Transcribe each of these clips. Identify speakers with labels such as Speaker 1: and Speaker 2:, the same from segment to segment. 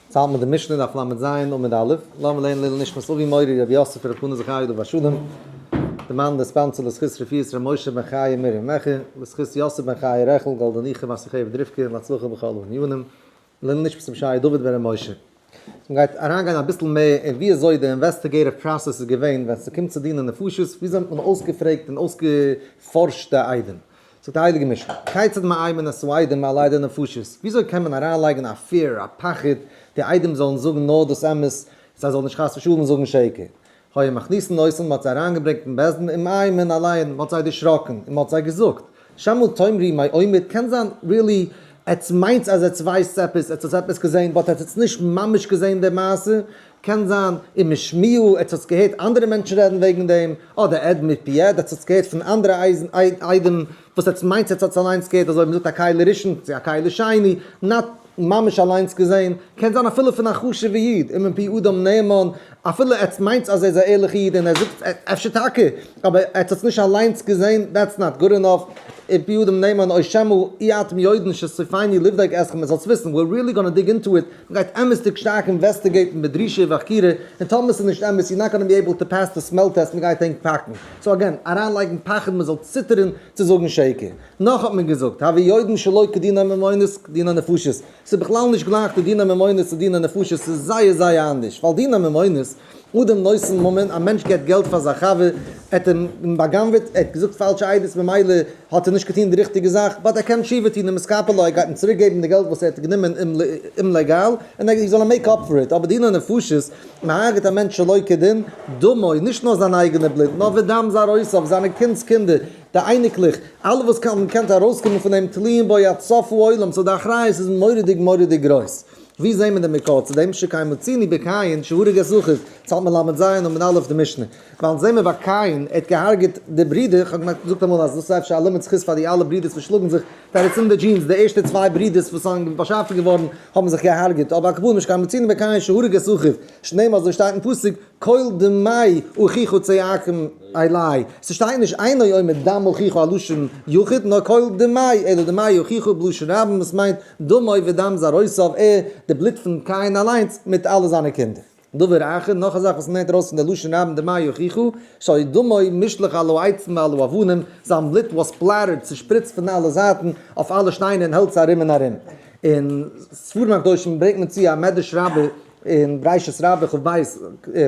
Speaker 1: צו האלטן מיט די משנה דף ל"ז עמוד א', לאמיר לערנען לעילוי נשמת אבי מורי רבי יוסף ר' חנא זכרי' עליו השלום, די מאן די sponsor לזכות רפואת ר' משה בן חיה מרים מעכי, לזכות יוסף בן חיה רעכל גאלדא ניחא בת יוכבד רבקה, להצלחה בכל הענינים, לעילוי נשמת רבי ישעי' דוד בן ר' משה. מ'גייט אריינגיין אביסל מער אין ווי אזוי די investigative process איז געווען ווען ס'קומט צו דיני נפשות, ווי אזוי האט מען אויסגעפרעגט און אויסגעפארשט די עדים. זאגט די הייליגע משנה, כיצד מאיימין את העדים על דיני נפשות, וויאזוי קען מען אריינלייגן א fear, א פחד, די עדים זאלן זאגן נאר דאס אמת, זיי זאלן נישט חס ושלום זאגן שקר. היו מכניסין אותן, מען האט זיי אריינגעברענגט אין בית דין, ומאיימין עליהן, מען האט זיי דערשראקן, און מען האט זיי געזאגט, שמא תאמרו מעומד, קען זיין really עטס מיינטס אז עטס ווייסטס עפעס, עטס האטס עפעס געזען, but עטס האטס נישט ממש געזען די מעשה, קען זיין ומשמיעה, עטס האטס געהערט אנדערע מענטשן רעדן וועגן דעם, אדער עד מפי עד, עטס האטס געהערט פון אנדערע עדים וואס עטס מיינטס עטס האטס אליינס געהערט, אזוי ווי מ'זאגט א כלי ראשון צו א כלי שני, not ממש אליינס געזען, קען זיין אפילו פון א חשוב'ע איד, ומפי אדם נאמן, אפילו עטס מיינטס אז ער איז א ערליכע איד און ער זאגט אפשר טאקע, אבער עטס האטס נישט אליינס געזען, that's not good enough, ומפי אדם נאמן או שמא אי אתם יודעין שסופינו לבדוק אתכם, עטס זאלטס וויסן, we're really gonna dig into it, מ'גייט אמת'דיג שטארק investigate ן בדרישה ובחקירה, און טאמער ס'איז נישט אמת, you're not gonna be able to pass the smell test, מ'גייט ענק פאקן. so again, אריינלייגן פחד מ'זאל ציטערן צו זאגן שקר. נאך האט מען געזאגט, הוו יודעין שלא כדיני ממונות כדיני נפשות, ס'איז בכלל נישט גלייך די דיני ממונות צו דיני נפשות, ס'איז זייער זייער אנדערש, ווייל דיני ממונות, אדם נותן ממון, א מענטש געבט געלט פאר זיין חבר, ער האט אים בא'גנב'עט, ער האט געזאגט פאלשע עדות ממילא האט ער נישט געטון די ריכטיגע זאך, but ער קען תשובה טון ומתכפר לו, ער גייט אים צוריק געבן די געלט וואס ער האט גענומען אומלעגאל, און ער זאל אים make up for it, אבער דיני נפשות, מען הרג'ט א מענטש שלא כדין, דמו, נישט נאר זיין אייגענע בלוט, נאר ודם זרעותיו, זיינע קינד'ס קינדער, די אייניקלעך, אלע וואס האבן געקענט ארויסקומען פון דעם תלויים בו עד סוף העולם, so די אחריות איז מורא'דיג מורא'דיג גרויס. ווי זעהן מיר די מקור צו דעם שכן מצינו בקין שהרג את אחיו, צאלט מען ל' ז' עמוד א' די משנה. ווייל זעהן מיר ביי קין, ער האט געהארגעט די ברידער, כ'האב געמיינט געזאגט אמאל אז דאס איז אפשר א לימוד זכות פאר די אלע ברידערס וואס שלאגן זיך, that it's in the genes, די ערשטע צוויי ברידערס וואס זענען באשאפן געווארן האבן זיך געהארגעט, אבער על כל פנים שכן מצינו בקין שהרג את אחיו, שנאמר אזוי שטייט אין פסוק, קול דמי אחיך צועקים אלי, ס'שטייט נישט אינו אומר דם אחיך א לשון יחיד, נאר קול דמי, אלא דמי אחיך בלשון רבים וואס מיינט דמו ודם זרעותיו, ער, די בלוט פון קין אליינס, מיט אלע זיינע קינדער. דבר אחר, נאך א זאך וואס מ'לערנט ארויס פון די לשון רבים דמי אחיך, שהיה דמו מושלך על העצים ועל האבנים, זיין בלוט was splattered, צושפריצט פון אלע זייטן, אויף אלע שטיינער און העלצער ארום און ארום. אין ספרים הקדושים ברענגט מען צו א מדרש רבה אין בראשית רבה כ"ב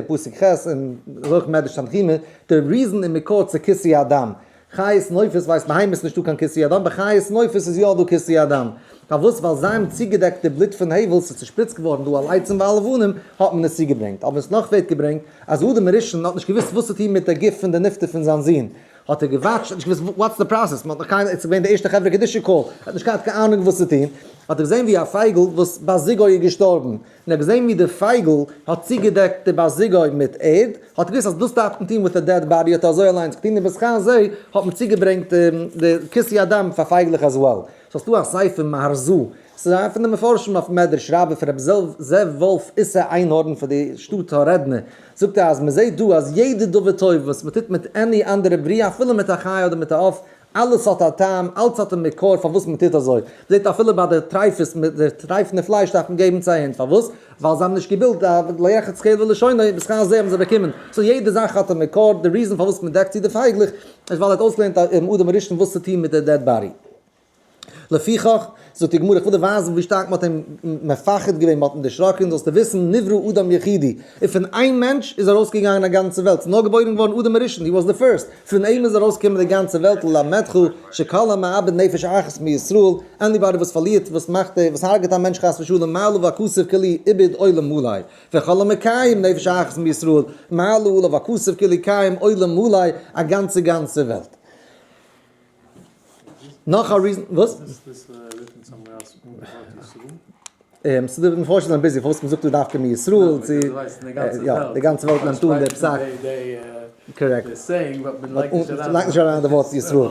Speaker 1: פסוק ח' און אויך מדרש תנחומא, די reason און מקור צו כיסוי הדם. חיות נואפות ווייסט בהמות נישטא קיין כיסוי הדם, ביי חיות נואפות איז יא דא כיסוי הדם. פארוואס? ווייל זיי האבן צוגעדעקט די בלוט פון הבל, ס'איז צושפריצט געווארן דא על עצים ועל אבנים, האט מען עס צוגעברענגט. אבער עס נאך ווערט געברענגט אז אדם הראשון האט נישט געוואוסט וואס צו טון מיט די גוף פון די נפטר פון זיין זון, האט ער געוואטשט, האט נישט געוואוסט what's the process, מען האט נאך קיינער, עס איז געווען די ערשטע חברה קדישא call, ער האט נישט געהאט קיין אהנונג וואס צו טון, האט ער געזען ווי א פייגל וואס בת זוגו איז געשטארבן, און ער האט געזען ווי די פייגל האט צוגעדעקט די בת זוגו מיט ערד, האט ער געוואוסט אז דאס דארף מען טון with a dead body, האט ער אזוי אליינס געטון, און בשכר זה האט מען צוגעברענגט די כיסוי הדם פאר פייגלעך as well. סאו ס'דא א ספר מהרז"ל, ס'איז איינער פון די מפרשים אויף מדרש רבה פון רבי זאב וואלף איסר איינהארן פון די שטאט הורדנא, זאגט ער אז מ'זעט דא אז יעדע דבר טוב וואס מ'טוט מיט any אנדערע בריאה אפילו מיט א חיה אדער מיט א עוף, אלעס האט א טעם, אלץ האט א מקור פארוואס מ'טוט אזוי. מ'זעט אפילו ביי די טרייפות, מיט די טרייפענע פלייש דארף מען געבן צו א הונט, פארוואס? ווייל זיי האבן נישט געבילט א לא יחרץ כלב לשונו, בשכר זה האבן זיי באקומען. so יעדע זאך האט א מקור, די reason פארוואס מ'דעקט צו די פייגלעך איז ווייל ער האט אויסגעלערנט אדם הראשון וואס צו טון מיט די dead body. לפיכך, זאגט די גמרא, איך וויל דיר ווייזן ווי שטארק מען האט אים מפחד געווען, מען האט אים דערשראקן, זאלסטו וויסן, נברא אדם יחידי, און פון איין מענטש איז ארויסגעגאנגען א גאנצע וועלט, ס'איז נאר געבוירן געווארן אדם הראשון, he was the first, פון אים איז ארויסגעקומען די גאנצע וועלט, ללמדך שכל המאבד נפש אחת מישראל, anybody וואס פארלירט, וואס מאכט, וואס הרג'עט א מענטש חס ושלום, מעלה עליו הכתוב כאילו איבד עולם מלא, וכל המקיים נפש אחת מישראל, מעלה עליו הכתוב כאילו קיים עולם מלא, א גאנצע גאנצע וועלט. נאך א reason, וואס? ס'דא מפרשים זענען busy פארוואס מ'זאגט דא דווקא מישראל צו יא די גאנצע וועלט נעמט אן די פסק. correct. לייגט נישט אריין די ווארט ישראל.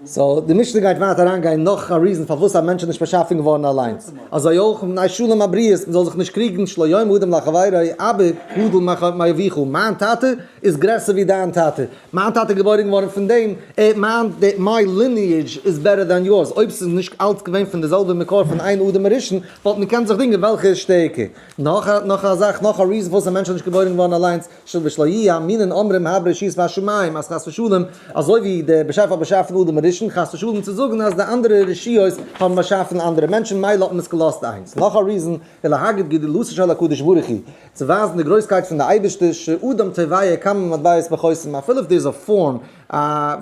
Speaker 1: So די משנה גייט ווייטער אריינגיין נאך א reason פארוואס א מענטש איז נישט באשאפן געווארן אליינס. אזוי אויך מפני שלום הבריות, מען זאל זיך נישט קריגן, שלא יאמר אדם לחבירו אבי גדול מאביך, מיין טאטע איז גרעסער ווי דיין טאטע, מיין טאטע איז געבוירן געווארן פון דעם, מיין my lineage איז better than yours, אויב ס'איז נישט אלץ געווען פון די זעלבע מקור פון איין אדם הראשון, וואלט מען געקענט זיך דינגען וועלכע איז שטערקער. נאך נאך א זאך, נאך א reason פארוואס א מענטש איז נישט געבוירן געווארן אליינס, שלא יהיו המינין אומרים הרבה רשויות והשמים, אז חס ושלום, אזוי ווי דער באשעפער האט באשאפן אדם הראשון, חס ושלום צו זאגן אז די אנדערע רשויות האבן באשאפן אנדערע מענטשן, מילא האט מען עס געלאזט איינס. נאך א reason, ולהגיד גדולתו של הקדוש ברוך הוא, צו ווייזן די גרויסקייט פון די אייבערשטער, שאדם טובע כמה מטבעות בחותם, אפילו if there איז א form, א,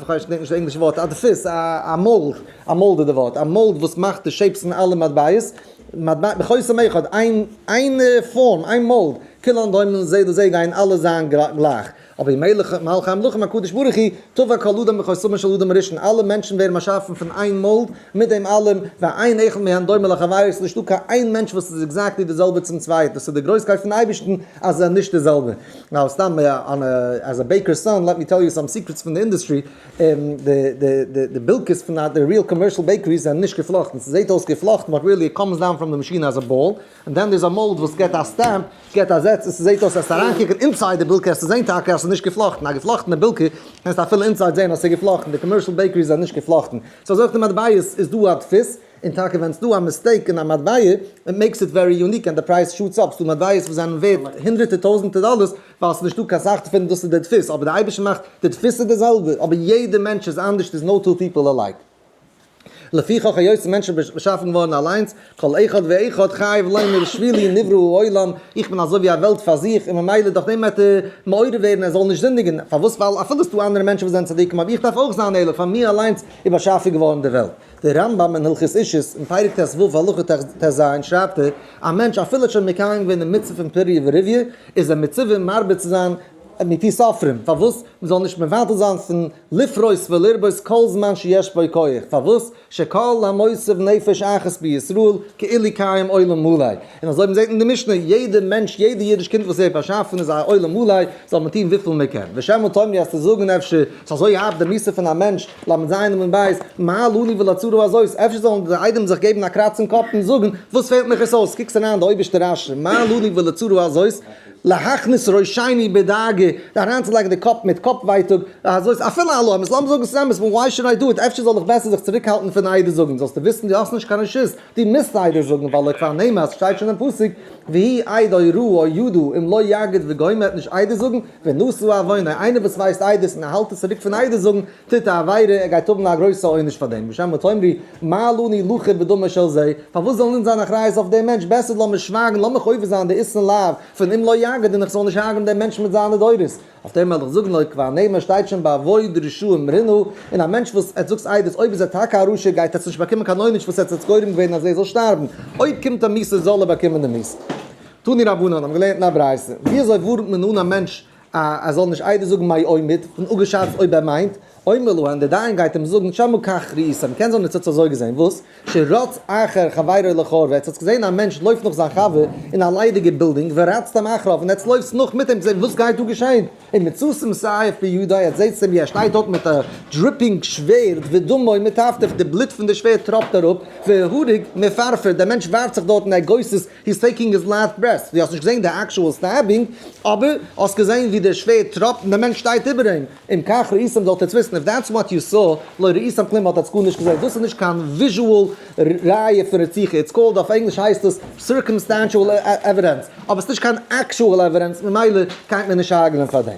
Speaker 1: כ'ווייס נישט די ענגלישע ווארט, א דפוס, א mold, א mold איז די ווארט, א mold וואס מאכט די shapes פון אלע מטבעות, מטבע בחותם אחד, איין איין form, איין mold, כולן דומין זה לזה גייען אלע זיין גלייך, אבער מלך מלכי המלכים הקדוש ברוך הוא, טבע כל אדם בחותמו של אדם הראשון, אלע מענטשן ווערן באשאפן פון איין mold, מיט דעם אלעם, ואין אחד מהן דומה לחבירו, ס'איז נישטא קיין איין מענטש וואס איז exactly די זעלבע צום צווייטן, דאס איז די גרויסקייט פון אייבערשטן אז זיי זענען נישט די זעלבע. Now סתם אן as a baker's son let me tell you some secrets פון די industry, די בילקעס פון די real commercial bakeries זענען נישט געפלאכטן, ס'זעט אויס געפלאכטן but really it comes down from די מאשין as a ball, און then there's א mold וואס געט א stamp, געט א זעץ און ס'זעט אויס אז אריינקוקן inside די בילקע וועסטו זען טאקע אז ס'איז נישט געפלאכטן, א געפלאכטענע בילקע קענסטו אפילו inside זען אז ס'איז געפלאכטן, די commercial bakeries זענען נישט געפלאכטן, so אזוי אויך די מטבעות איז דא א דפוס, און טאקע ווען ס'דא א mistake אין א מטבע, it makes it very unique and די price shoots up, ס'דא מטבעות וואס זענען ווערט הונדרעטער טויזענטער דאללערס ווייל ס'איז נישטא קיין סאך דערפון, דאס איז די דפוס, אבער די אייבערשטער מאכט, די דפוס איז די זעלבע, אבער יעדע מענטש איז אנדערש, there's no two people alike. לפיכך היות מענטשן באשאפן געווארן אליינס, כל אחד ואחד חייב לומר בשבילי נברא העולם, איך בין אזוי ווי א וועלט פאר זיך, און ממילא דורך דעם וועט ער מעורר ווערן ער זאל נישט זינדיגן, פארוואס? ווייל אפילו ס'דא אנדערע מענטשן וואס זענען צדיקים אבער איך דארף אויך זיין ערליך, פאר מיר אליינס איז באשאפן געווארן די וועלט. דער רמב ם אין הלכות אישות אין פרק ט ו הלכה ט ז שרייבט ער, א מענטש אפילו האט שוין מקיים געווען די מצוה פון פריה ורביה, איז ער מצווה מרבה צו זיין מפי סופרים, פארוואס? מען זאל נישט מבטל זיין פון לפרות ולרבות כל זמן שיש בו כח, פארוואס? שכל המוסיף נפש אחת בישראל כאילו קיים עולם מלא, און אזוי ווי מען זעט אין די משנה, יעדע מענטש, יעדע אידיש קינד וואס ווערט באשאפן איז א עולם מלא, זאל מען טון וויפיל מען קען. ושמא תאמרו אז צו זאגן אפשר, ס'איז אזוי הארב די מיתה פון א מענטש, ל' ז עמוד ב', מה לנו ולצרה הזאת, אפשר זאלן די עדים זיך געבן א קראץ אין קאפ און זאגן, וואס פעלט מיך עס אויס, קוקטס אריין אין די אויבערשטע רשי, מה לנו ולצרה הזאת, להכניס ראשינו בדאגה, אריינצולייגן די קאפ מיט קאפ ווייטאג, הזאת, אפילו על האמת, לאמיר זאגן ס'איז אמת, but why should I do it, אפשר זאל איך בעסער זיך צוריקהאלטן פון עדות זאגן, זאלסטו וויסן דו האסט נישט קיין רשות, דו מוזט עדות זאגן, ווייל כבר נאמר, ס'שטייט שוין אין פסוק, והוא עד או ראה או ידע, אם לא יגיד וגומר וועט נישט עדות זאגן, ונשא עוונו, איינער וואס ווייסט עדות און ער האלט עס צוריק פון עדות זאגן, טוט א עבירה, ער גייט האבן א גרויסע עונש פאר דעם, ושמא תאמרו, מה לנו לחוב בדמו של זה, פארוואס זאלן אונז זיין אחריות אויף דעם מענטש, בעסער לאמיר שווייגן, לאמיך עובר זיין די איסור לאו פון אם לא יגיד און איך זאל נישט הרג'ן דעם מענטש מיט זיינע דורות. אויף דעם וועל איך זאגן הלא כבר נאמר שטייט שוין באבוד רשעים רינה, און א מענטש וואס עטס זאגטס עדות אויב איז ער טאקע א רשע גייט עטס נישט באקומען קיין עונש וואס עטס האטס גורם געווען אז ער זאל שטארבן, אויב קומט א מיתה זאל ער באקומען די מיתה. תנו רבנן האבן געלערנט אין א ברייתא, ווי אזוי ווארנט מען אן א מענטש ער זאל נישט עדות זאגן מעומד, פון אפגעשאצט אויב ער מיינט, אומר להן, דער דיין גייט אים זאגן, שמא כך ראיתם, קען זיין עטס האטס אזוי געזען, וואס? שרץ אחר חברו לחורבה, עטס האטס געזען א מענטש לויפט נאך זיין חבר אין א ליידיגע בילדינג, ורצתם אחריו, און עטס לויפטס נאך מיט אים צו זען וואס גייט דא געשען, ומצאתם סייף בידו, עטס זעטס אים ווי ער שטייט דארט מיט א dripping שווערד, ודמו מטפטף, די בלוט פון די שווערד טראפט אראפ, והארוג מפרפר, דער מענטש ווארפט זיך דארט און ער גוסס'ט, he's taking his last breath, דו האסט נישט געזען די actual stabbing, אבער האסט געזען ווי די שווערד טראפט און די מענטש שטייט איבער אים, אם כך ראיתם זאלט עטס וויסן, if that's what you saw, לא ראיתם כלום האט עטס גארנישט געזען, דאס איז נישט קיין visual ראיה פון רציחה, it's called אויף ענגליש הייסט עס circumstantial evidence, אבער ס'נישט קיין actual evidence ממילא גייט מען נישט הרג'נען פאר דעם.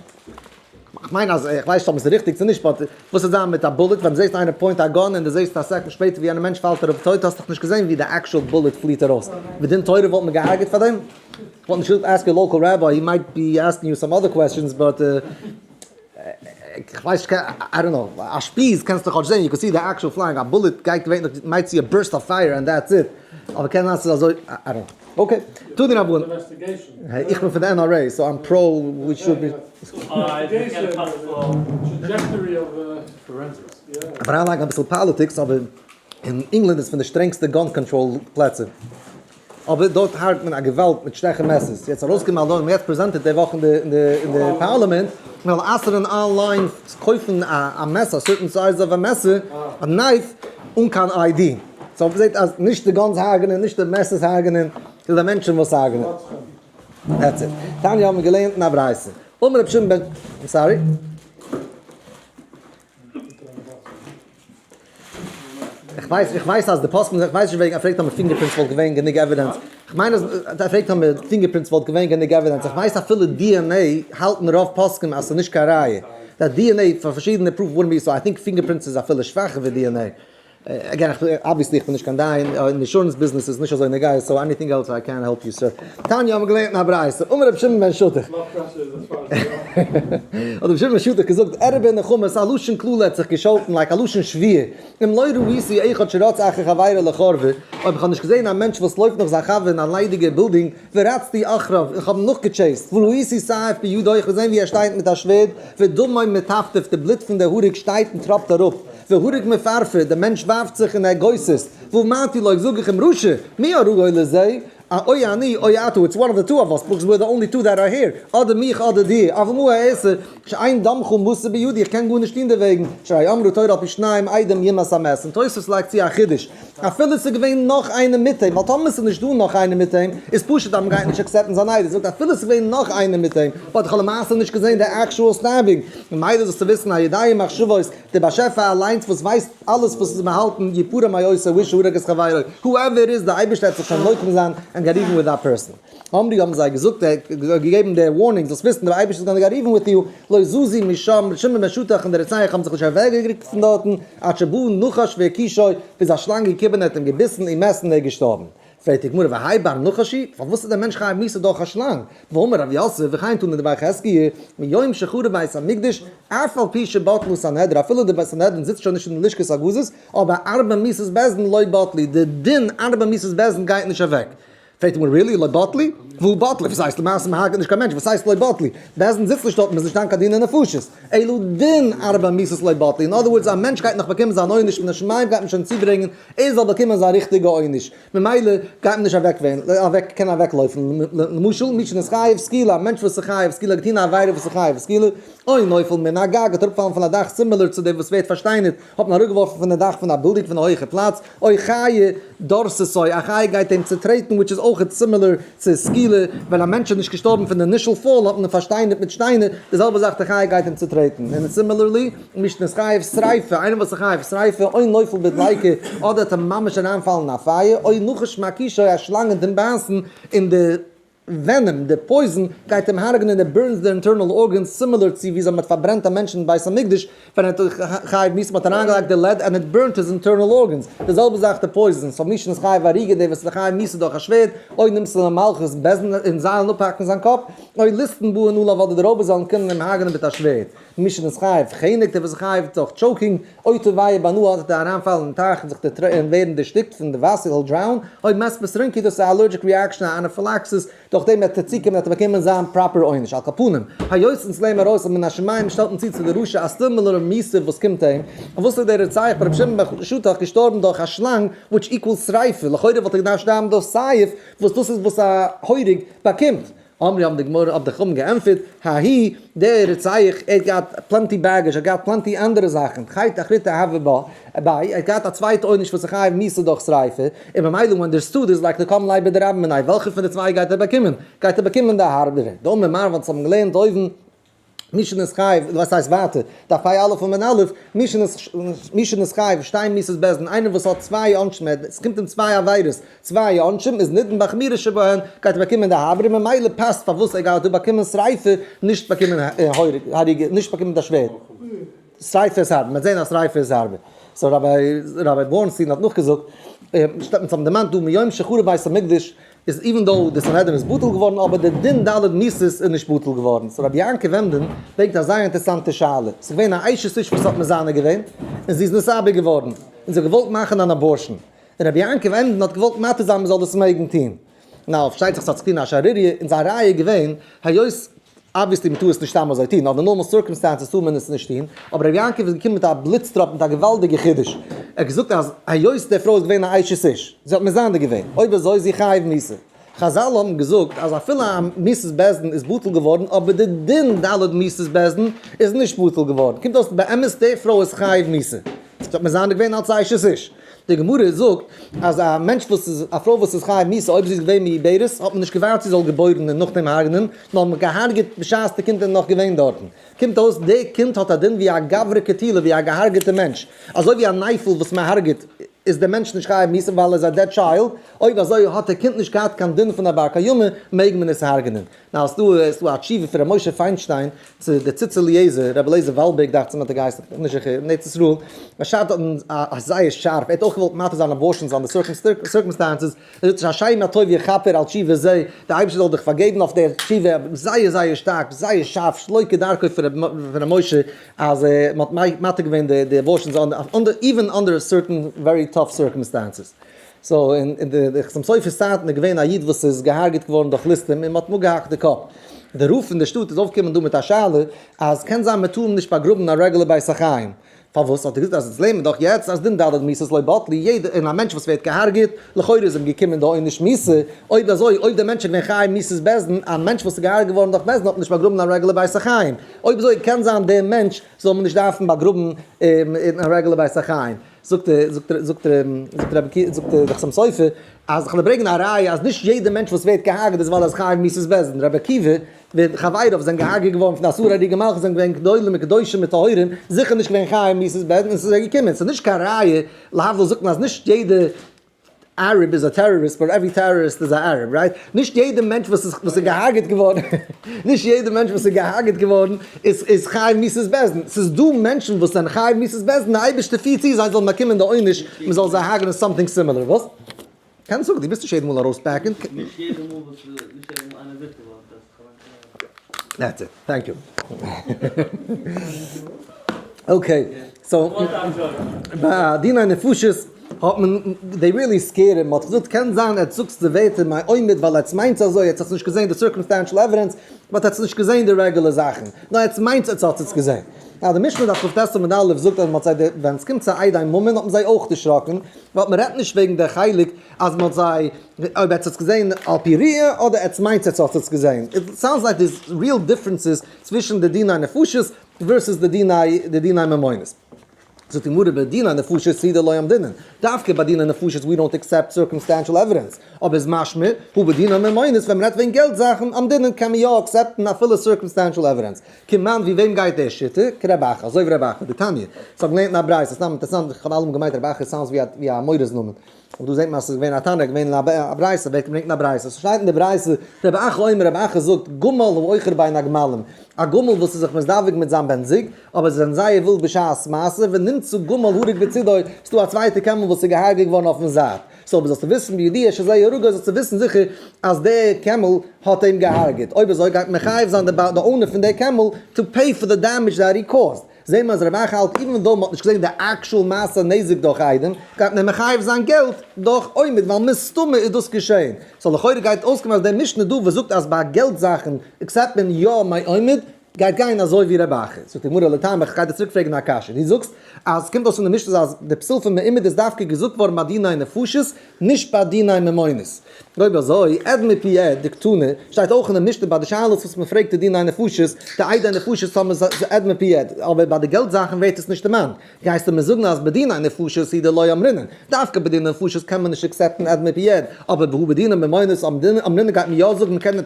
Speaker 1: כ'מיין אז, איך ווייס נישט אויב עס איז ריכטיג צו נישט, but וואס איז זיין מיט א bullet ווען דו זעסט איינער point א gun און דו זעסט א second שפעטער ווי יענער מענטש פאלט אראפ טויט האסט דאך נישט געזען ווי די actual bullet פליעט ארויס, מדין תורה וואלט מען געהארגעט פאר דעם? כ'וואלט נישט געזאגט ask your local rabbi, he might be asking you some other questions but כ'ווייס נישט, I don't know, א שפיז קענסטו כאטש זען, you can see the actual flying, א bullet גייט געווענליך might see a burst of fire and that's it, אבער קען זיין ס'איז אזוי, I don't know. Okay, תנו רבנן. איך בין פון די NRA so I'm pro we should be. אריינלייגן אביסל politics אבער אין ענגלאנד איז פון די שטרענגסטע gun control פלעצער אבער דארט הרג'ט מען א געוואלד מיט שטעכן מעסערס יעצט ארויסגעקומען א law און יעצט presented די וואך אין די אין די פארלימענט. מען זאל אסר'ן online קויפן א מעסער, א certain size of א מעסער, א knife, אן קיין ID. So מ'זעט אז נישט די guns הרג'נען, נישט די מעסערס הרג'נען, ס'איז די מענטשן וואס הרג'נען. That's it. תניא האבן מיר געלערנט אין א ברייתא. אמר רבי שמעון בן, I'm sorry? איך ווייס, איך ווייס אז די פוסקים, איך ווייס נישט וועגן, ער פרעגט אויב fingerprints וואלט געווען גענוג evidence, איך מיין אז ער פרעגט אויב fingerprints וואלט געווען גענוג evidence, איך ווייס אפילו DNA האלטן רוב פוסקים אז ס'איז נישט קיין ראיה, די DNA פאר פארשידענע proof וואלט be, so I think fingerprints איז אפילו שוואכער ווי DNA. Again, obviously איך בין נישט קיין דיין, אין אינשורענס ביזנעס איז נישט אזוי נוגע, so anything else I can't help you sir. תניא האבן מיר געלערנט אין א ברייתא, אמר רבי שמעון בן שטח. האט רבי שמעון בן שטח געזאגט, ארבה נחמות, א לשון קללה האט זיך געשאלטן like א לשון שבועה, אם לא ראיתי אחד שרץ אחר חברו לחורבה, אויב איך האב נישט געזען א מענטש וואס לויפט נאך זיין חבר אין א ליידיגע בילדינג, ורצתי אחריו, איך האב אים נאכגע chase ט, וראיתי סייף בידו, איך האב געזען ווי ער שטייט מיט א שווערד, ודמו מטפטף, די בלוט פון די הרוג שטייט און טראפט אראפ. והרוג מפרפר, דער מענטש ווארפט זיך און ער גוסס'ט, ואמרתי לו, זאג איך אים, רשע, מי הרגו לזה, או אני או אתה, it's one of the two of us, because we're the only two that are here, אדער מיך אדער דיר, אבל מה אעשה, שאין דמך מסור בידי, איך קען גארנישט טון דערוועגן, שהרי אמרה תורה על פי שניים עדים יומת המת, און תוספות לייגט צו א חידוש, אפילו ס'איז געווען נאך איינער מיט אים, ווייל טאמער ס'איז נישט דא נאך איינער מיט אים, איז פשוט אז מ'גייט נישט accept ן זיין עדות, זאגט אפילו ס'איז געווען נאך איינער מיט אים, but איך האב למעשה נישט געזען די actual stabbing, ממילא זאלסטו וויסן היודע מחשבות, דער באשעפער אליינס וואס ווייסט אלעס וואס איז באהאלטן, יפרע מאותו האיש שהרג את חברו, whoever it is, דער אייבערשטער וועט זיך שוין נוקם זיין and get even with that person. אמרו האבן זיי געזאגט, ער האט געגעבן די warning, זאלסט וויסן דער אייבערשטער איז gonna get even with you, לא זזו משם, ר' שמעון בן שטח און דער רוצח האבן זיך נישט אוועקגערוקט פון דארטן, עד שבא נחש והכישו, ביז א שלאנג געקומען און האט אים געביסן ומת און ער איז געשטארבן. פרעגט די גמרא והאי בר נחש הוא, פארוואס איז דער מענטש חייב מיתה דורך א שלאנג? והאמר רב יוסף, וכן תנא דבי חזקיה, מיום שחרב בית המקדש, אף על פי שבטלו סנהדרין, אפילו די בית סנהדרין זיצט שוין נישט אין לשכת הגזית, אבער ארבע מיתות בית דין לא בטלו, די דין ארבע מיתות בית דין גייט נישט אוועק. פרעגט די גמרא really? לא בטלו? והא בטלו? וואס הייסט למעשה מ'הרג'עט נישט קיין מענטש, וואס הייסט לא בטלו? בית דין זיצט נישט דארט, מ'איז נישט דן קיין דיני נפשות. אלא דין ארבע מיתות לא בטלו, in other words א מענטש גייט נאך באקומען זיין עונש מן השמים גייט מען שוין צוברענגען ער זאל באקומען זיין ריכטיגע עונש, ממילא גייט מען נישט אוועק ווערן, אוועק קענען אוועק לויפן, למשל מי שנתחייב סקילה, א מענטש וואס איז חייב סקילה האט געטון א עבירה וואס איז חייב סקילה, או נופל מן הגג, האט אראפגעפאלן פון א דאך similar צו דעם וואס ווערט פארשטיינערט, האט מען אראפגעווארפן פון די דאך פון א בילדינג פון א הויכע פלאץ, או חיה דורסתו, א חיה גייט אים צוטרעטן which איז אויכעט similar צו סקילה, ווען א מענטש איז נישט געשטארבן פון די initial fall האט מען אים פארשטיינערט מיט שטיינער, די זעלבע זאך די חיה גייט אים צוטרעטן, און similarly מי שנתחייב שריפה, איינער וואס איז חייב שריפה, או נופל בדליקה, אדער האט ער ממש אריינפאלן אין א פייער, או נחש מכישו, א שלאנג וועט אים בייסן אין די venom, די poison, גייט אים הרג'נען און burns די internal organs, similar צו וויאזוי מ'האט פארברענט א מענטש אין בית המקדש ווען ער האט חייב מיתה, מ'האט אריינגעלייגט די lead and it burnt his internal organs, די זעלבע זאך די poison, so מי שנתחייב הריגה דער וואס איז חייב מיתה דורך א שווערד, או נמסר למלכות, בית דין און זיי זאלן אפהאקן זיין קאפ, או ליסטים באין עליו אדער די רויבער זאלן קומען אים הרג'נען מיט א שווערד. מי שנתחייב חנק דער וואס איז חייב דורך choking, או טובע בנהר אדער אריינפאלן אין טייך און זיך דערטרענקען און ווערן דערשטיקט פון די וואסער he'll drown, או מת בשרונקי דאס איז א allergic reaction א anaphylaxis, דורך דעם וועט ער צוקומען וועט ער באקומען זיין proper עונש, על כל פנים, היות אונז לערנען ארויס אז מן השמים שטעלט מען צו צו די רשע א similar מיתה וואס קומט אים, און וואס איז דער רוצח ביי רבי שמעון בן שטח געשטארבן דורך א שלאנג which equals שריפה, לכאורה וואלט ער געדארפט שטארבן דורך סייף וואס דאס איז וואס א הורג באקומט. אמרו האבן די גמרא האט די חכמים געענטפערט, האי, דער רוצח, ער האט געהאט plenty baggage, ער האט געהאט plenty אנדערע זאכן, חטא אחריתא הוה ביה, ער האט געהאט א צווייטע עונש וואס איז חייב מיתה דורך שריפה, און ממילא when there's two there's like נקם ליה בדרבה מיניה, וועלכע פון די צוויי גייט ער באקומען? גייט ער באקומען די הארבערע. דאמר מר וואס האבן געלערנט אויבן. מי שנתחייב, וואס הייסט ווייטער, דף פ א עמוד א', מי שנתחייב, שתיים מיתות בית דין, איינער וואס האט צוויי עונשים, עס קומט אים צוויי עבירות, צוויי עונשים, איז נידון בחמירא שבהן, גייט ער באקומען די הארבערע, ממילא פאסט פארוואס ער גייט דא באקומען שריפה, נישט באקומען הריגה, נישט באקומען די שווערד. שריפה איז הארבער, מ'וועט זען אז שריפה איז הארבער. So Rabbi Rabbi Bornstein האט נאכגעזאגט, שטייט אונז האבן דערמאנט דא מיום שחרב בית המקדש, איז even though די סנהדרין איז בטל געווארן אבער די דין ד' מיתות איז נישט בטל געווארן. So רבי יעקב עמדין ברענגט א זייער אינטערסאנטע שאלה. ס'איז געווען א אשת איש וואס האט מזנה געווען און זי איז נתעבר געווארן און זי האט געוואלט מאכן אן abortion און רבי יעקב עמדין האט געוואלט מתיר זיין מ'זאל דאס מעגן טון. Now פארשטייט זיך ס'האט צו טון א שערוריה און זיין ראיה איז געווען היות obviously מ'טאר עס נישט סתם אזוי טון, אדער normal circumstances טאר מען עס נישט טון, אבער רבי יעקב איז געקומען מיט א בליץ טראפ מיט א געוואלדיגע חידוש, ער האט געזאגט אז היות די פרוי איז געווען א אשת איש, זי האט מזנה געווען, אויב אזוי איז זי חייב מיתה. חזל האבן געזאגט אז אפילו א מיתת בית דין איז בטל געווארן אבער די דין ד' מיתות בית דין איז נישט בטל געווארן, קומט אויס באמת די פרוי איז חייב מיתה, ס'האט מיר זיין געווען אלס אשת איש. די גמרא זאגט אז א מענטש וואס איז א פרוי וואס איז חייב מיתה אויב זי איז געווען מעוברת האט מען נישט געווארט זי זאל געבוירן און נאכדעם הרג'נען, נאר מען האט געהארגעט בשעת די קינד איז נאך געווען דארטן. קומט אויס די קינד האט א דין ווי א גברא קטילא ווי א געהארגעטע מענטש, אזוי ווי א נפל וואס מען הרג'ט איז די מענטש נישט חייב מיתה ווייל ער איז א dead child, אויב אזוי האט די קינד נישט געהאט קיין דין פון א בר קיימא מעג מען עס הרג'נען. נאו ס'דא ס'דא א תשובה פון ר' משה פיינשטיין צו די ציץ אליעזר, רבי אליעזר וואלבערג דאכט זיך מיר האט ער געהייסן, כ'בין נישט זיכער, אין ארץ ישראל, ער שרייבט דארטן א זייער שארף, ער האט אויך געוואלט מתיר זיין abortions under circumstances, ער זאגט השם הטוב יכפר על תשובה זו, דער אייבערשטער זאל דיך פארגעבן אויף דער תשובה, זייער זייער שטארק, זייער שארף, שלא כדרכו פון ר' משה, אז מען האט מתיר געווען די abortions even under certain very tough circumstances. So אין די חתם סופר'ס צייטן איז געווען א איד וואס איז געהארגעט געווארן דורך ליסטים און מען האט אים אפגעהאקט די קאפ. די רב פון די שטאט איז אויפגעקומען דא מיט א שאלה אז קען זיין מען טאר אים נישט באגראבן אין א רעגולער בית החיים. פארוואס האט ער געזאגט אז אונז לערנען דאך יעצט אז דין ד' מיתות לא בטלו יעדע און א מענטש וואס ווערט געהארגעט לכאורה איז אים געקומען די עונש מיתה אויב אזוי אויב דער מענטש איז געווען חייב מיתת בית דין א מענטש וואס איז געהארגעט געווארן דורך בית דין האט מען נישט באגראבן אין א רעגולער בית החיים אויב אזוי קען זיין דער מענטש זאל מען נישט דארפן באגראבן אין א רעגולער בית החיים. זאגט ער, זאגט ער, זאגט ער, זאגט רבי עקיבא, זאגט דער חתם סופר, אז איך וועל ברענגען א ראיה אז נישט יעדער מענטש וואס ווערט געהארגעט איז ווייל ער איז חייב מיתת בית דין, רבי עקיבא וחבריו זענען געהארגעט געווארן פון עשרה הרוגי מלכות זענען געווען גדולים וקדושים וטהורים, זיכער נישט געווען חייב מיתת בית דין און ס'איז זיי געקומען, ס'איז נישט קיין ראיה, להבדיל זאגט מען אז נישט יעדער Arab איז א טעראריסט but every terrorist איז א Arab, right? נישט יעדע מענטש וואס איז וואס איז געהארגעט געווארן, נישט יעדע מענטש וואס איז געהארגעט געווארן איז איז חייב מיתת בית דין, ס'איז דא מענטשן וואס זענען חייב מיתת בית דין, די אייבערשטער פירט צו זיי זאלן באקומען די עונש מען זאל זיי הרג'נען something similar, וואס? קענסט זאגן, דו ביסט נישט יעדע מאל ארויספעקן.
Speaker 2: נישט יעדע מאל וואס נישט יעדע מאל איינער ווערט געווארן
Speaker 1: That's it. Thank you. Okay, so ביי דיני נפשות האט מען, they really scared him, מ'האט געזאגט קען זיין עטס זאגטס די ווערטער מעומד ווייל עטס מיינטס אזוי, עטס האטס נישט געזען די circumstantial evidence, but עטס האטס נישט געזען די רעגולער זאכן, נאר עטס מיינטס עטס האטס עס געזען. Now די משנה דף כט עמוד א' זאגט אז מ'האט זיי די, ווען עס קומט צו עדי ממון האט מען זיי אויך דערשראקן, ווייל מ'רעדט נישט וועגן די חלק אז מ'האט זיי, אויב עטס האטס געזען על פי ראיה אדער עטס מיינטס עטס האטס עס געזען. It sounds like there's real differences צווישן די דיני נפשות versus די דיני די דיני ממונות. זאגט די גמרא בדיני נפשות הוא דלא אמרינן, דווקא ביי דיני נפשות we don't accept circumstantial evidence, אבער איז משמע הא בדיני ממונות ווען מ'רעדט וועגן געלט זאכן אמרינן קען מען יא accept ן אפילו circumstantial evidence. כמאן ווי וועם גייט די שיטה? כרבי אחא, אזוי ווי רבי אחא, דתניא. ס'האט געלערנט אין א ברייתא, סתם אינטערעסאנט, איך האב אלעמאל געמיינט רבי אחא sounds ווי א אמורא'ס נאמען. אבער דא זעט מען אז ס'איז געווען א תנא, געווען אין א ברייתא, ווערט געברענגט אין א ברייתא. ס'שטייט אין די ברייתא, רבי אחא אומר, רבי אחא זאגט, גמל העוכר בין הגמלים, א גמל וואס איז זיך מזדווג מיט זיין בן זוג, אבער זיי זענען זייער ווילד בשעת מעשה, ונמצא גמל הרוג בצידו, ס'דא א צווייטע קעמל וואס איז געהארגעט געווארן אויפן זייט. So אבער זאלסטו וויסן בידיעה שזה הרגו, זאלסטו וויסן זיכער אז דער קעמל האט אים געהארגעט. אויב אזוי גייט מען מחייב זיין די owner פון דער קעמל to pay for the damage that he caused. זעהן מיר אז רבי אחא האלט even though מ'האט נישט געזעהן די actual מעשה נזק דורך עדים, גייט מען מחייב זיין געלט דורך עומד ווייל מסתמא איז דאס געשעהן. So לכאורה גייט אויסקומען אז די משנה דא וואס זאגט אז ביי געלט זאכן accept מען יא מעומד, גייט גיין אזוי ווי רבי אחא. זאגט די גמרא לטעמיך איך גיי דיר צוריק פרעגן א קשיא, דו זאגסט אז ס'קומט אויס פון די משנה אז די פסול פון מעומד איז דווקא געזאגט געווארן ביי דיני נפשות, נישט ביי דיני ממונות. אויב אזוי, עד מפי עד, דקתני, שטייט אויך אין די משנה ביי די שאלות וואס מען פרעגט די דיני נפשות, די עדי נפשות האבן עד מפי עד, אבער ביי די געלט זאכן ווערט עס נישט דערמאנט. גייסטו מיר זאגן אז בדיני נפשות הוא דלא אמרינן, דווקא בדיני נפשות קען מען נישט accept ן עד מפי עד, אבער והא בדיני ממונות אמרינן גייט מען יא זאגן מען קען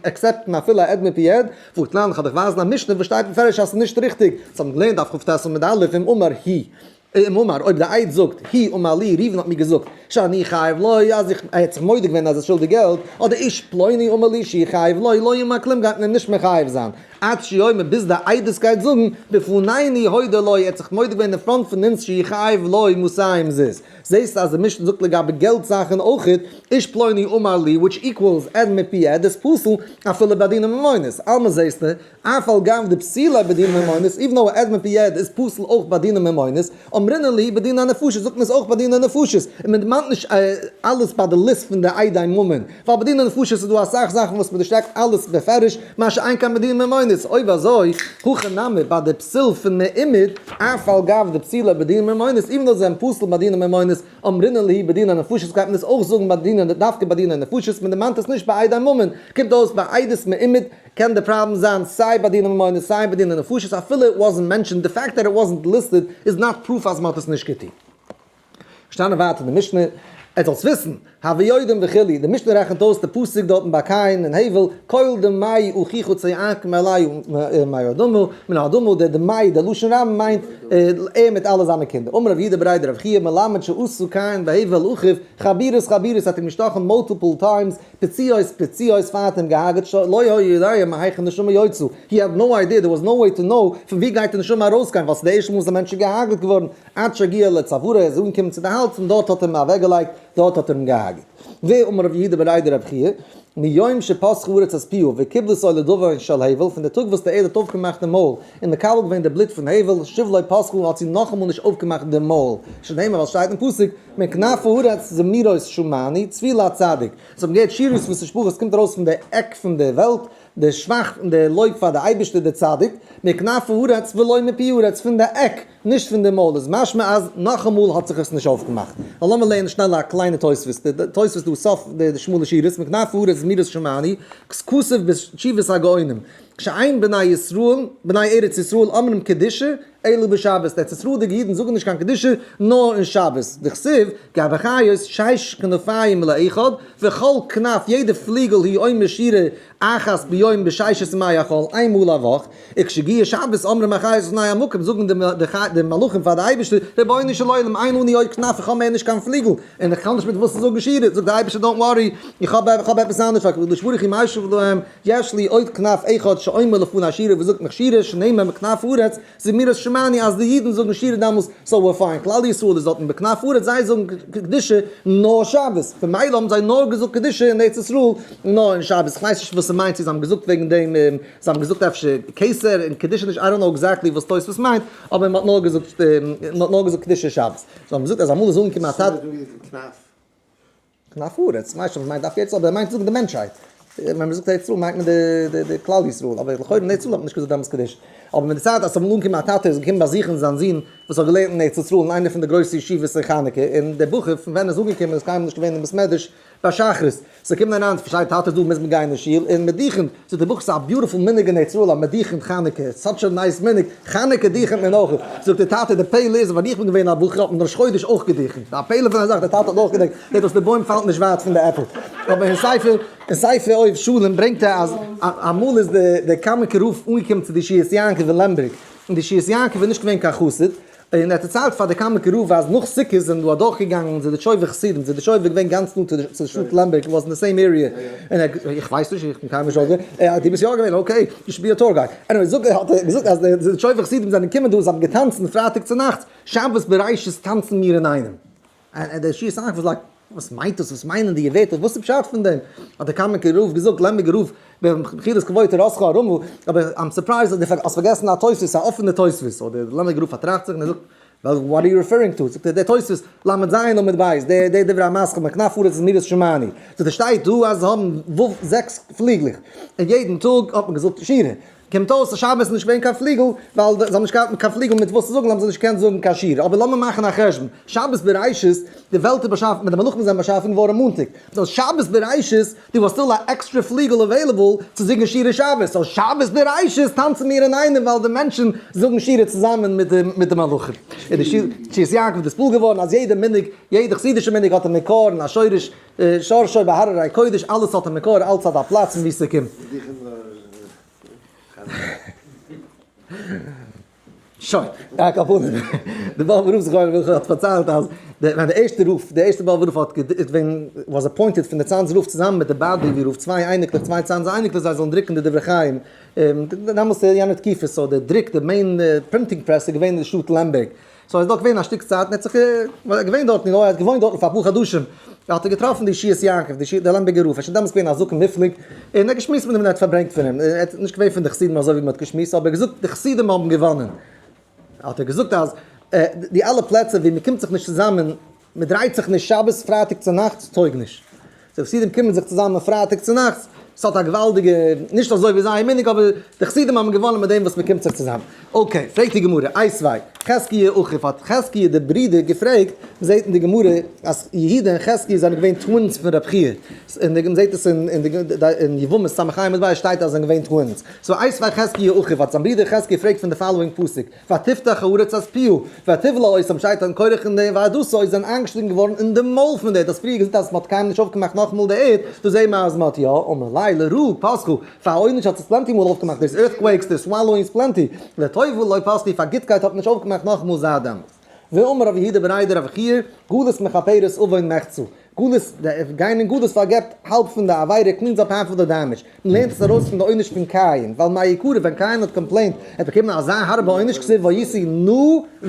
Speaker 1: accept ן אפילו א עד מפי עד, והתנן, כ'האב דיך ווייזן א משנה וואס שטייט מפורש אז ס'איז נישט ריכטיג, ס'האט מען געלערנט דף כט עמוד א' אם אמר הוא אם אמר, אויב די עד זאגט, הוא אמר לי, ראובן האט מיר געזאגט, שאני חייב לו, אז איך, ער האט זיך מודה געווען אז ער איז שולדיג געלט, אדער איש פלוני אמר לי שהוא חייב לו, לא יאמר כלום גייט מען אים נישט מחייב זיין, עד שיאמר ביז די עדות גייט זאגן, בפנינו הודה לו, ער האט זיך מודה געווען אין front פון אונז שהוא חייב לו מאתים זוז. זעסט אז די משנה זאגט לגבי געלט זאכן אויכעט, איש פלוני אמר לי, which equals עד מפי עד איז פסול אפילו ביי דיני ממונות, אלמא זעסטו, אף על גב דפסילה בדיני ממונות, even though עד מפי עד איז פסול אויך ביי דיני ממונות, אמרינן להו בדיני נפשות זאגט מען עס אויך ביי דיני נפשות, און מען דערמאנט דערמאנט נישט אלעס ביי די list פון די עדי ממון, ווייל ביי דיני נפשות איז דא אסאך זאכן וואס מען דערשרעקט אלעס בפירוש, מה שאין כן ביי דיני ממונות, אויב אזוי, הכא נמי ביי די פסול פון מעומד, אף על גב דפסילה בדיני ממונות, even though זיי זענען פסול ביי דיני ממונות, אמרינן להו בדיני נפשות גייט מען עס אויך זאגן ביי דיני דווקא ביי דיני נפשות, מען דערמאנט עס נישט ביי עדי ממון, קומט אויס ביי עדות מעומד קען די פראבלעם זיין סיי ביי דיני ממונות סיי ביי דיני נפשות אפילו it wasn't mentioned, די fact that it wasn't listed איז not proof אז מען האט עס נישט געטון. געשטאנען ווייטער אין די משנה, עטס זאלטס וויסן, הוי יודעים וכו', די משנה רעכנט אויס די פסוק דארטן ביי קין און הבל, קול דמי אחיך צועקים אלי מהאדמה, מן האדמה, דער דמי, דער לשון רבים מיינט ער מיט אלע זיינע קינדער. אמר רב יהודה בריה דרב חייא מלמד שעשה קין והבל אחיו, חבורות חבורות האט אים געשטאכן multiple times, פציעות פציעות פאר האט אים געהארגעט שלא היה יודע מהיכן נשמה יוצאה, he had no idea, there was no way to know פון ווי גייט די נשמה ארויסגיין, ווייל ס'איז די ערשטע מאל וואס א מענטש איז געהארגעט געווארן, עד שהגיע לצווארו, ער איז אנגעקומען צו די האלז און דארט האט ער אים אוועקגעלייגט, דארט האט ער אים געהארגעט. ואמר רב יהודה בריה דרב חייא, מיום שפתחה הארץ את פיה וקיבלתו לדמו של הבל, פון די טאג וואס די ערד האט אויפגעמאכט די מויל און מקבל געווען די בלוט פון הבל, שוב לא פתחה האט זי נאכאמאל נישט אויפגעמאכט די מויל, שנאמר ווייל שטייט אין פסוק, מכנף הארץ זמירות שמענו, צבי לצדיק. זיי האבן געהערט שירות ותשבחות קומט ארויס פון די עק פון די וועלט, די שבח און די לויב פאר די אייבערשטער די צדיק, מכנף הארץ ולא מפי הארץ, פון די עק, נישט פון די מויל, איז משמע אז נאכאמאל האט זיך עס נישט אויפגעמאכט. נאר לאמיר לערנען שנעל א קליינע תוספות, די תוספות דא סוף די שמאלע שורות, מכנף הארץ זמירות שמענו, כתוב בתשובת הגאונים, שאין בני ישראל, בני ארץ ישראל אומרים קדושה, אלא בשבת, ארץ ישראל'דיגע אידן זאגן נישט קיין קדושה נאר אין שבת, דכתיב, כי בחיות שש כנפיים לאחד, וכל כנף יעדע פליגל הוא אומר שירה אחת ביום בששת ימי החול, איין מאל א וואך, וכשהגיע שבת אומרים החיות לפני המקום, זאגן די מלאכים פאר די אייבערשטער, רבונו של עולם, אין לנו עוד כנף, איך האב מער נישט קיין פליגל, און איך האב נישט מיט וואס צו זאגן שירה, זאגט די אייבערשטער don't worry, איך האב עפעס אנדערש, והקדוש ברוך הוא משיב להם, יש לי עוד כנף אחד שאומר לפני שירה וואס זאגט מיך שירה שנאמר מכנף הארץ זמירות שמענו אז די אידן זאגן שירה דאמאלס so we're fine כלל ישראל איז דארטן בכנף הארץ זיי זאגן קדושה נאר שבת במילא האבן זיי נאר געזאגט קדושה אין ארץ ישראל נאר אין שבת כ'ווייס נישט וואס ס'מיינט צו זיי האבן געזאגט וועגן דעם זיי האבן געזאגט אפשר כתר און קדושה נישט I don't know exactly וואס תוספות מיינט אבער מ'האט נאר געזאגט מ'האט נאר געזאגט קדושה שבת זיי האבן געזאגט אז אמאל איז אנגעקומען א צייט. כנף הארץ, כ'ווייס נישט אויב מ'מיינט דווקא ארץ ישראל, אבער ער מיינט צו זאגן די מענטשהייט. ווען מ'זאגט ארץ ישראל מיינט מען די כלל ישראל, אבער לכאורה אין ארץ ישראל האט מען נישט געזאגט דעמאלטס קדושה. אבער מיט די צייט אז ס'איז אמאל אנגעקומען א טאטע איז געקומען באזוכן זיין זון וואס האט געלערנט אין ארץ ישראל אין איינע פון די גרויסע ישיבות אין חנוכה, און דער בחור פון ווען ער איז אנגעקומען איז קיינמאל נישט געווען אין בית מדרש ביי שחרית. ס'קומט אריין, פארשטייט טאטע איז דא מוז מען גיין אין שול, און מ'דוכנ'ט, זאגט דער בחור ס'איז א beautiful מנהג אין ארץ ישראל אז מ'דוכנ'ט חנוכה, such a nice מנהג, חנוכה דוכנ'ט מען אויך, זאגט דער טאטע די פלא איז ווען איך בין געווען א בחור האט מען ראש חודש אויך געדוכנ'ט, א פלא פון א זאך, דער טאטע האט אויך געדענקט, זעט אויס די בוים פאלט נישט ווייט פון די עפל, אבער אין ספר אין ספר אוהב שלום ברענגט ער אז אמאל איז דער קאמינקער רב אנגעקומען צו די ישועות יעקב אין לעמבערג, און די ישועות יעקב איז נישט געווען קיין חסיד, און ער האט דערציילט פאר די קאמינקער רב אז נאך סוכות זענען דא אדורכגעגאנגען זידיטשויבער חסידים, זידיטשויב איז געווען גאנץ נאנט צו די שטאט לעמבערג, was in the same area, און ער האט, איך ווייס נישט, איך בין קיינמאל נישט דארט געווען, אה דו ביסט יא געווען, okay, you should be a tour guide, anyway זאגט ער, האט ער געזאגט אז די זידיטשויבער חסידים זענען געקומען דא, זיי האבן געטאנצן פרייטאג צונאכטס, שבת בראשית טאנצן מיר אינאיינעם. און דער ישועות יעקב was like, וואס מיינט דאס? וואס מיינען די ווערטער? וואס איז פשט פון דעם? האט דער קאמינקער רב געזאגט, לעמבערגער רב, במחילת כבוד תורתך הרמה, אבער I'm surprised אז דו האסט פארגעסן א תוספות, א אפענע תוספות. האט דער לעמבערגער רב פארטראכט זיך און ער זאגט, well, what are you referring to? זאגט ער, דער תוספות, ל' ז' עמוד ב', דער דער דיבור המתחיל, מכנף הארץ זמירות שמענו. זאגט ער, שטייט דא אז זיי האבן ו' זעקס פליגלעך, און יעדן טאג האט מען געזאגט שירה. קומט אויס אז שבת איז נישט געווען קיין פליגל, ווייל זיי האבן נישט געהאט קיין פליגל מיט וואס צו זאגן, האבן זיי נישט געקענט זאגן קיין שירה. אבער לאמיר מאכן א חשבון, שבת בראשית, די וועלט איז באשאפן, ווען די מלאכים זענען באשאפן געווארן מאנטאג, so שבת בראשית, there was still א עקסטרע פליגל available צו זינגען שירה שבת, so שבת בראשית טאנצן מיר אינאיינעם ווייל די מענטשן זאגן שירה צוזאמען מיט די מלאכים. איז די ישועות יעקב נתפעל געווארן אז יעדע מנהג, יעדע חסידישע מנהג האט א מקור און א שורש, שורשו בהררי קודש, אלעס האט א מקור, אלעס האט א פלאץ פון וואו ס'קומט. שוין, על כל פנים, די באבובער רב זכרונו לברכה האט פארציילט אז ווען די ערשטע רב, די ערשטע באבובער רב האט ווען was appointed פון די צאנזער רב צוזאמען מיט די בארדיווער רב, צוויי אייניקלעך, צוויי צאנזער אייניקלעך זיי זאלן דרוקן די דברי חיים, דאמאלס אין יענע תקופה, so די דרוק, די main printing press איז געווען אין די שטאט לעמבערג. so ער איז דארט געווען א שטיק צייט און ער האט זיך געווען דארטן, ער האט געוואוינט דארטן פאר אפאר חדשים, האט ער געטראפן די ישועות יעקב, די לעמבערגער רב, ער איז שוין דעמאלטס געווען א זקן מופלג, און ער האט געשמועסט מיט אים און ער האט פארברענגט פון אים, ער איז נישט געווען פון די חסידים אזוי ווי מען האט געשמועסט, אבער ער האט געזאגט די חסידים האבן געוואנען, האט ער געזאגט אז די אלע פלעצער ווי מען קומט זיך נישט צוזאמען. מען דרייט זיך נישט שבת פרייטאג צו נאכטס טויג נישט. די חסידים קומען זיך צוזאמען פרייטאג צו נאכטס, ס'האט א געוואלדיגע, נישט אזוי ווי זייער מנהג אבער די חסידים האבן געוואונען מיט דעם וואס מ'קומט זיך צוזאמען. okay, פרעגט די גמרא, איתיביה, חזקיה אחיו האט חזקיה די ברודער געפרעגט, מ'זעט אין די גמרא אז יהודה און חזקיה זענען געווען twins פון רב חייא, און מ'זעט עס אין יבמות ס"ה עמוד ב' שטייט אז זיי זענען געווען twins. so איתיביה חזקיה אחיו האט זיין ברודער חזקיה געפרעגט פון די following פסוק, ותפתח הארץ את פיה, ותבלע אותם שטייט אין קורח און די ועדתו זענען איינגעשלינגען געווארן אין די מויל פון די ערד, האסט פריער געזאגט אז מ'האט קיינמאל נישט אויפגעמאכט נאכאמאל די ערד, דא זעהן מיר אז מ'האט יא, אמר ליה לרעה פתחה, פאר עונש האט זיך plenty מאל אויפגעמאכט, there's earthquakes, there's swallowings plenty, לטובה לא פתחה, פאר גוטקייט האט מען נישט אויפגעמאכט נאכאמאל זייט דעמאלס. ואמר רב יהודה בריה דרב חייא, גלות מכפרת עון מחצה, גלות, גיין אין גלות פארגעבט האלב פון די עבירה, cleans up half of the damage. מען לערנט עס ארויס פון די עונש פון קין, ווייל מאי יקרא ווען קין האט complained, ער האט באקומען אזא הארבע עונש כתיב ויסעו נע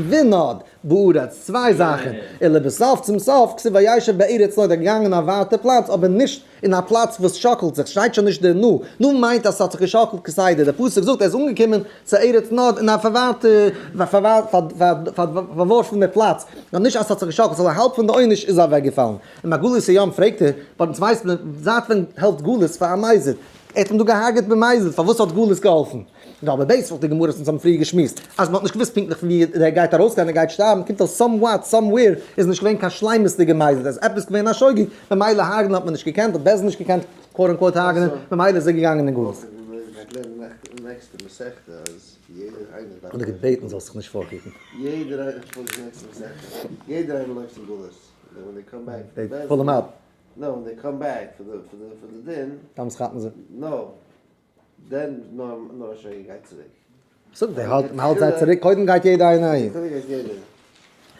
Speaker 1: ונד בארץ, צוויי זאכן, און לבסוף צום סוף כתיב וישב בארץ נוד, ער איז געגאנגען אין א ווייטע פלאץ אבער נישט אין א פלאץ וואס שאקלט זיך, שטייט שוין נישט די נע, נע מיינט אז ס'האט זיך געשאקלט כסדר, דער פסוק זאגט ער איז אנגעקומען צו ארץ נוד אין א פארווארטע פארווארפענע פלאץ, נאר נישט אז ס'האט זיך געשאקלט, סאו האלב פון די עונש איז אוועקגעפאלן. און ביי גלות הים פרעגט ער, but אונז ווייסט מען, זייט ווען העלפט גלות פאר א מזיד? ער האט אים דא געהארגעט במזיד, פארוואס האט גלות געהאלפן? און אבער דאס וואס די גמרא אונז האבן פריער געשמועסט, אז מ'האט נישט געוואוסט פונקטליך פון ווי ער גייט ארויסגיין, ער גייט שטארבן, קומט אויס somewhat, somewhere, איז נישט געווען קיין שלימות'דיגע מזיד, עס איז עפעס געווען א שוגג, ממילא הרג'נען האט מען נישט געקענט, האט בית דין נישט געקענט quote unquote הרג'נען, ממילא איז ער געגאנגען אין גלות. האט ער געבעטן זאלסט זיך נישט פארקוקן. Pull him out. דאמאלס כאפן זיי. זאג, די האלט, מ'האלט זיי צוריק, קודם גייט יעדער איינער אהין.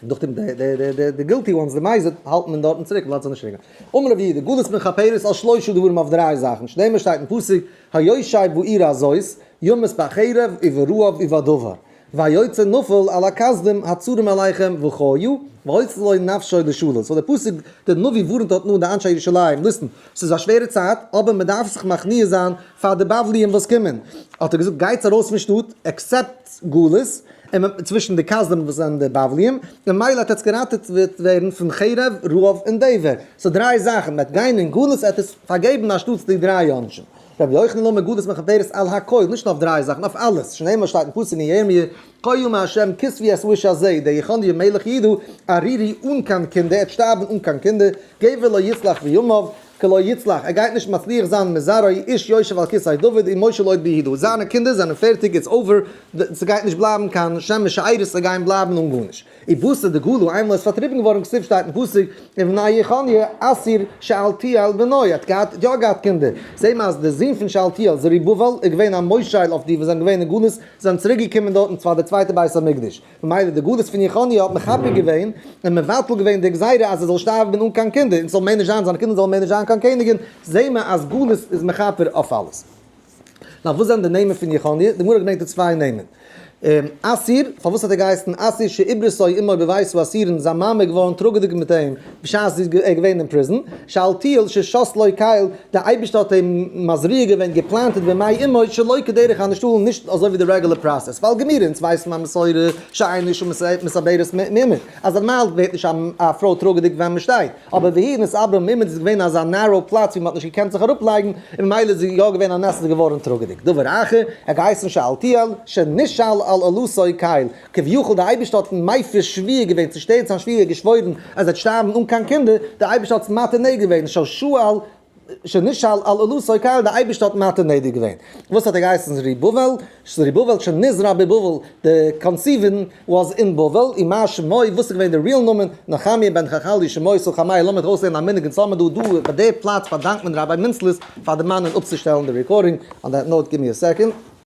Speaker 1: נאכדעם די די די די די guilty ones, די מזיד, האלט מען דארטן צוריק, מ'לאזט זיי נישט רינגען. אמר רב יהודה, גלות מכפרת על שלשה דברים אויף דריי זאכן, שנאמר שטייט אין פסוק, היושב בעיר הזאת, יומת בחרב וברעב ובדבר. והיוצא נפל על הכשדים הצרים עליכם וחיו, והוציא לו נפשו לשלל. so דער פסוק, דער נביא ווארנט דארטן אן די אנשי ירושלים, listen, ס'איז א שווערע צייט, אבער מען דארף זיך מכניע זיין פאר די בבליים וואס קומען. האט ער געזאגט, גייטס ארויס פון שטאט, accept גלות, און צווישן די כשדים וואס זענען די בבליים, און מילא עט עטס געראטעוועט ווערן פון חרב, רעב און דבר. so דריי זאכן, מען וועט גיין אין גלות, עט עס פארגעבן אנשטאטס די דריי עונשים. רבי יוחנן אמר גלות מכפרת על הכל, נישט נאר אויף דריי זאכן, אויף אלעס, שנאמר שטייט אין פסוק אין ירמי', כה אמר ה' כתבו את האיש הזה, דער יכניה מלך יהודה, ערירי אן קיין קינדער, ער וועט שטארבן אן קיין קינדער, גבר לא יצלח בימיו, כלא יצלח, ער גייט נישט מצליח זיין מזרעו איש יושב על כסא דוד ומושל עוד ביהודה, זיינע קינדער זענען פערטיג it's over, ס'גייט נישט בלייבן קיין שם ושארית, זיי גייען בלייבן אן גארנישט. ובתר דגלו, איינמאל ער איז פארטריבן געווארן כתיב שטייט אין פסוק, ובני יכניה אסיר שאלתיאל בנו, ער האט געהאט יא געהאט קינדער, זעהט מען אז דער זון פון שאלתיאל זרובבל איז געווען א מושל אויף די וואס זענען געווען אין גלות, זענען צוריק געקומען דארטן פאר די צווייטע בית המקדש, ממילא די גלות פון יכניה האט מכפר געווען און מבטל געווען די גזירה אז ער זאל שטארבן אן קיין קינדער און ס'זאל מער נישט זיין זיינע קינדער זאלן מער נישט זיין קיין קעניגן, זעהן מיר אז גלות איז מכפר אויף אלעס. נאר וואס זענען די נעמען פון יכניה? די גמרא געברענגט דא צוויי נעמען. אסיר, פארוואס האט ער געהייסן אסיר שעיברתו אמו בבית האסורין, זיין מאמע איז געווארן טראגעדיג מיט אים בשעת זי איז געווען אין prison, שאלתיאל ששתלו קל, דער אייבערשטער האט אים מזריע געווען, געפלאנטעט במעי אמו שלא כדרך הנשתלין, נישט אזוי ווי די regular process, ווייל גמירי אונז ווייסן א מסורה שאין אשה מתעברת מעומד, אז נארמאל ווערט נישט א פרוי טראגעדיג ווען מען שטייט. אבער והיא נתעברה מעומד איז געווען אזא narrow פלאץ ווי מ'האט נישט געקענט זיך אראפלייגן, און ממילא איז יא געווען א נס איז געווארן טראגעדיג. דבר אחר, ער האט געהייסן שאלתיאל, שנשאל על עולתו קל, כביכול די אייבערשטער האט מפר שבועה געווען, צושטערט זיין שבועה, געשוואוירן אז ער וועט שטארבן אן קיין קינדער, די אייבערשטער האט עס מתיר נדר געווען, ששאל שנשאל על עולתו קל, די אייבערשטער האט מתיר נדר געווען. וואס האט ער געהייסן זרובבל? זרובבל שנזרע בבבל, די conceiving was אין בבל, ומה שמו, וואס איז געווען די real נאמען, נחמיה בן חכליה שמו סאו חמיה, לאמיר אויסלערנען א מנהג אונז האמיר דא, דא ביי די פלאץ פארדאנקט מען ראביי מינצלעס פאר דערמאנען אפצושטעלן די recording, on that note give me a second.